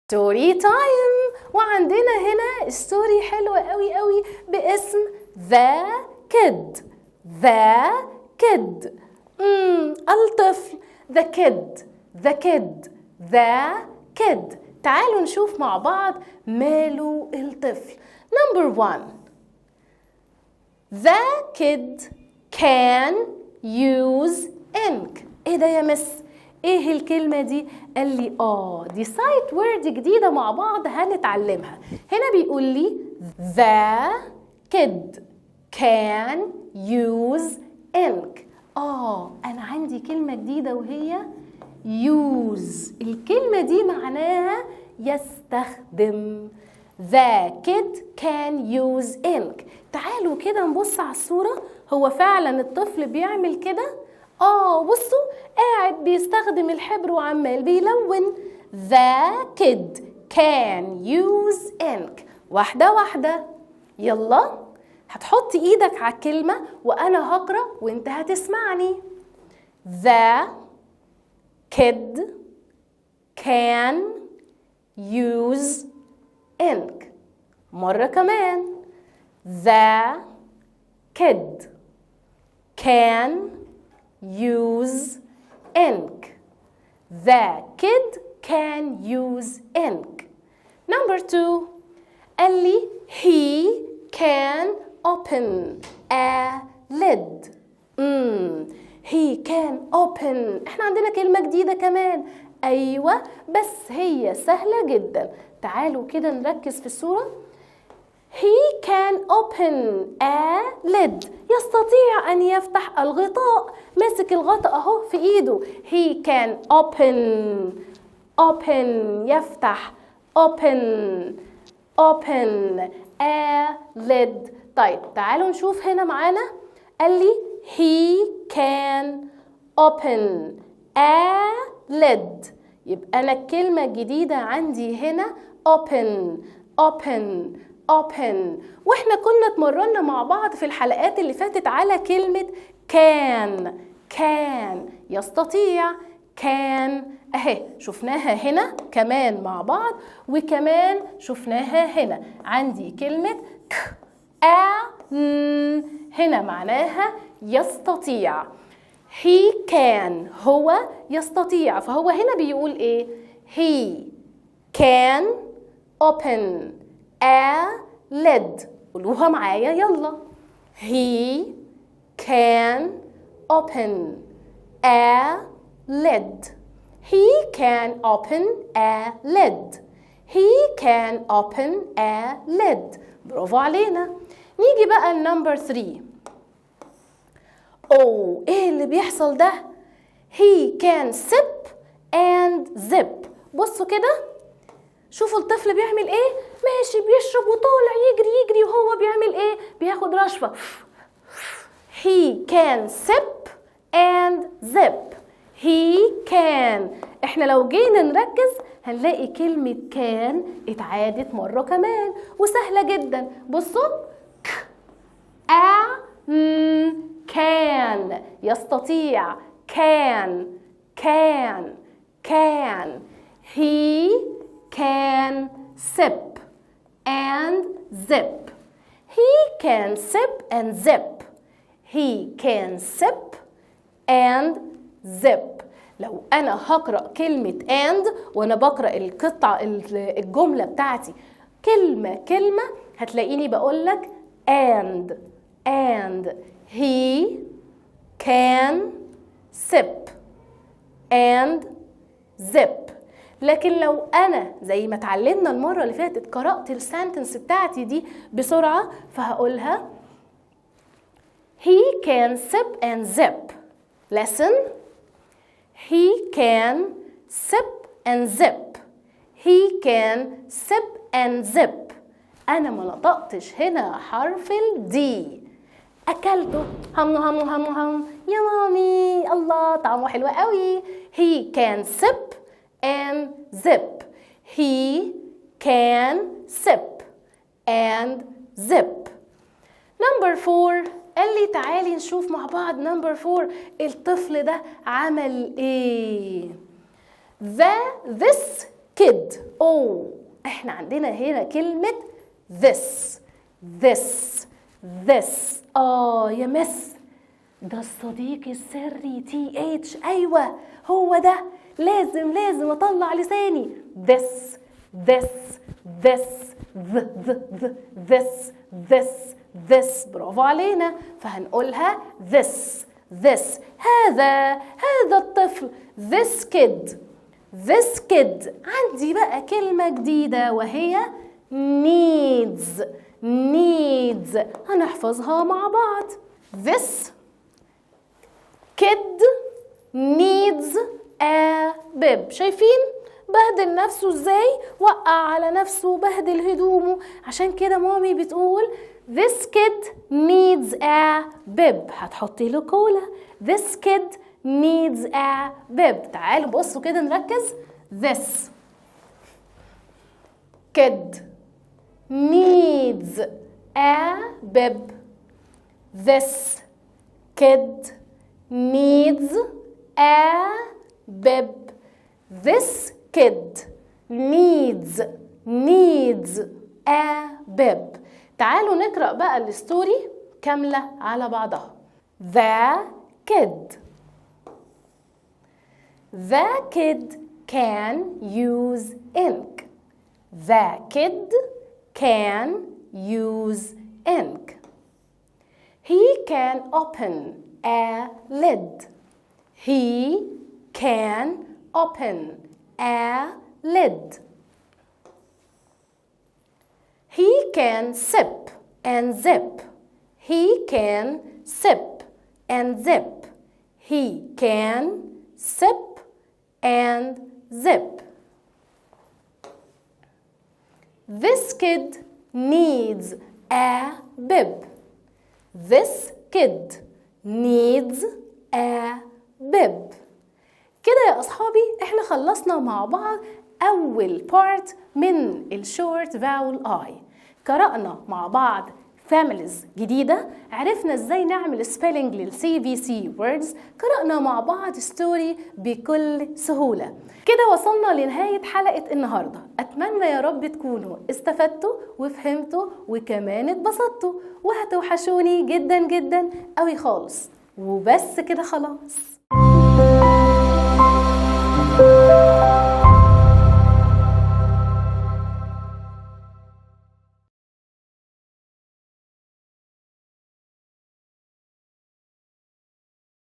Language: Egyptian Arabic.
story time، وعندنا هنا story حلوة قوي قوي باسم The Kid. The Kid، الطفل. The Kid، The Kid، The Kid. تعالوا نشوف مع بعض ماله الطفل. Number 1، The kid can use ink. ايه ده يا مس؟ ايه الكلمة دي؟ قال لي دي sight word جديدة مع بعض هنتعلمها. هنا بيقول لي the kid can use ink. انا عندي كلمة جديدة وهي use. الكلمة دي معناها يستخدم. The kid can use ink. تعالوا كده نبص على الصورة. هو فعلا الطفل بيعمل كده. بصوا، قاعد بيستخدم الحبر وعمال بيلون. The kid can use ink. واحدة واحدة، يلا هتحط ايدك على الكلمة وانا هقرأ وانت هتسمعني. The kid can use ink. مرة كمان. The kid can use ink. The kid can use ink. Number 2، قال لي he can open a lid. He can open. احنا عندنا كلمة جديدة كمان. أيوة، بس هي سهلة جدا. تعالوا كده نركز في الصورة. He can open a lid. يستطيع أن يفتح الغطاء. ماسك الغطاء أهو في إيده. He can open، open يفتح، open، open a lid. طيب، تعالوا نشوف هنا معانا. قال لي he can open a lid. يبقى أنا الكلمة الجديدة عندي هنا open، open، open. واحنا كنا اتمرنا مع بعض في الحلقات اللي فاتت على كلمة can. can يستطيع. can اهي، شفناها هنا كمان مع بعض، وكمان شفناها هنا. عندي كلمة ك a ن هنا معناها يستطيع. he can هو يستطيع. فهو هنا بيقول ايه؟ he can open a lid. قولوها معايا يلا. he can open a lid. he can open a lid. he can open a lid. برافو علينا. نيجي بقى ل number 3. اوه، ايه اللي بيحصل ده؟ he can sip and zip. بصوا كده، شوفوا الطفل بيعمل ايه. ماشي بيشرب وطالع يجري يجري، وهو بيعمل ايه؟ بياخد رشفة. he can sip and zip. he can، احنا لو جينا نركز هنلاقي كلمة can اتعادت مرة كمان، وسهلة جدا. بصوا، ك a ن can يستطيع. can، can، can. he can sip and zip. he can sip and zip. he can sip and zip. لو انا هقرا كلمه and وانا بقرا القطعه، الجمله بتاعتي كلمه كلمه، هتلاقيني بقول لك and، and. he can sip and zip. لكن لو انا زي ما اتعلمنا المره اللي فاتت قرات ال sentence بتاعتي دي بسرعه، فهقولها he can sip and zip. Listen، he can sip and zip. he can sip and zip. انا ما نطقتش هنا حرف ال D. اكلته، هم هم هم هم، يا مامي، الله، طعمه حلو قوي. he can sip and zip. he can sip and zip. number 4، قال لي تعالي نشوف مع بعض number 4، الطفل ده عمل ايه؟ the this kid. أوه، احنا عندنا هنا كلمة this، this، this. يا مس، ده الصديق السري TH. أيوة، هو ده، لازم أطلع لساني. this، this، this، th، th، th، this، this، this. برافو علينا. فهنقولها this، this. هذا الطفل، this kid، this kid. عندي بقى كلمة جديدة وهي needs، needs. هنحفظها مع بعض. this kid needs a bib. شايفين بهدل نفسه ازاي؟ وقع على نفسه، بهدل هدومه. عشان كده مامي بتقول this kid needs a bib. هتحطي له كولا. this kid needs a bib. تعالوا بصوا كده نركز. this kid needs a bib. this kid needs a bib. this kid needs، needs a bib. تعالوا نقرأ بقى ال story كاملة على بعضها. The kid. The kid can use ink. The kid can use ink. He can open a lid. He can open a lid. He can sip and zip. He can sip and zip. He can sip and zip. This kid needs a bib. This kid needs a bib. كده يا أصحابي احنا خلصنا مع بعض أول part من ال short vowel I. قرأنا مع بعض families جديدة، عرفنا ازاي نعمل spelling لل CVC words، قرأنا مع بعض story بكل سهولة. كده وصلنا لنهاية حلقة النهاردة. أتمنى يا رب تكونوا استفدتوا وفهمتوا وكمان اتبسطتوا، وهتوحشوني جدا جدا قوي خالص. وبس كده خلاص.